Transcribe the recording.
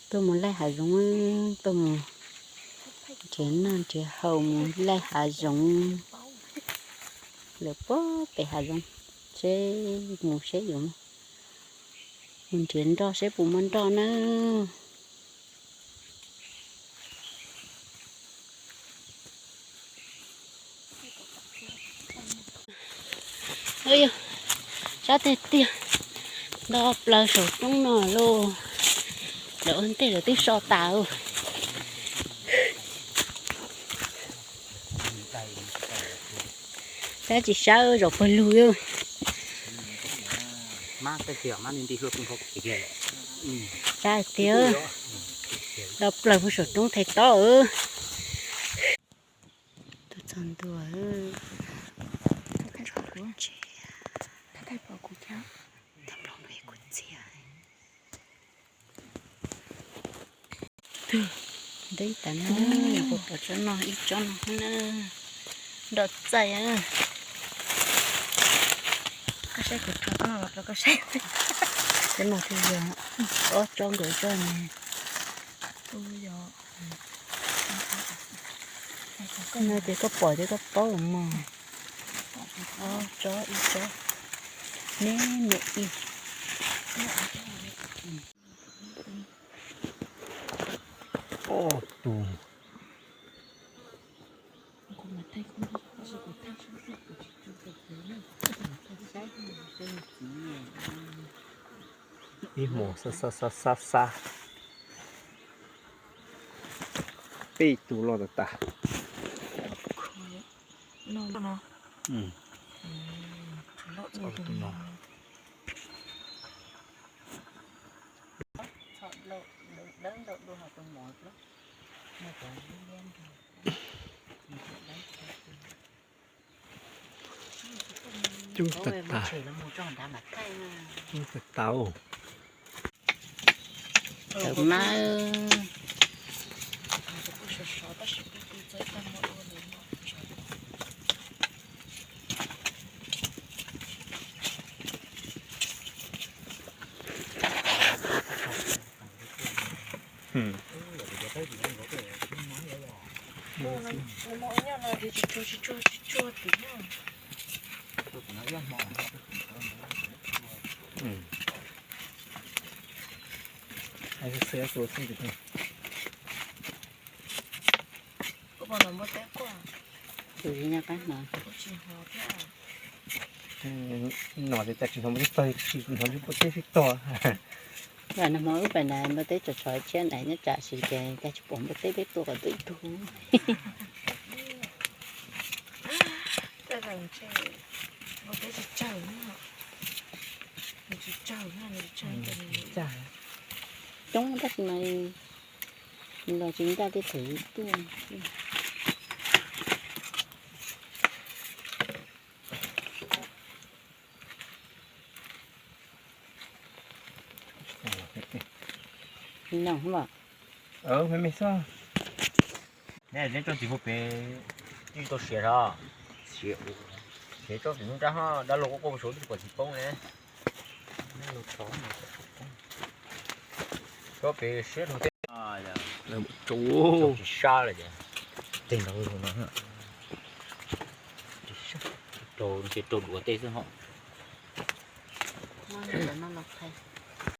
Tuaj mus laij hav zoov, tuaj mus nrhiav noj nrhiav haus mus laij hav zoov. Lawv puag pem hav zoov, seb mus seb yuav mus nrhiav nroj seb puas muaj nroj na. Sab tiag tiag, nto plaws saum roob no lauj. Lawv ua ntej lawv twb so tas. Sab tsis sab, zaum pawg lug. Sab tiag, nto plaws puag saum roob thaiv tob. Tuaj txog ntua, tag nplooj no kuv txiag. Ntub tas no, nyuam qhuav pom tsob no ib tsob no na, nroj txaij. Koj saib kuv rho tsob no los rau koj saib. Tsob no twb yog ob tsob nkaus tsob ne. Koj no ces koj pom ces koj paub los mas. Ob tsob ib tsob, neb num ib. Ob tug. Ib hmos xab xab xab xab xab. Peb tug loj tas tas. Coob tas tas. Coob tas tas. Tawm mab. Tus zis nyob qab no. No ces cas tsis hnov npua teb tog, tsis hnov npua teb sib tog. Nag hmo wb pais na npua teb tso tsho tshiab ntais nyob tsam sis ces cas tsis pom npua teb peb tua kom tua ib tug. Coob tab sis mas los tsis ncaj tej thaum yus tuaj. Nyob me me xwb. Neb tso txiv hu pem, tsis tau siav os. Siav tso txiv hu nrab ho dab laug quaj quaj saud twb pom txiv poob ne. Tso pem siab rau teb. Tsis sab lawm ces. Teg nrog no. Rau ces rau duav tej xwb ho.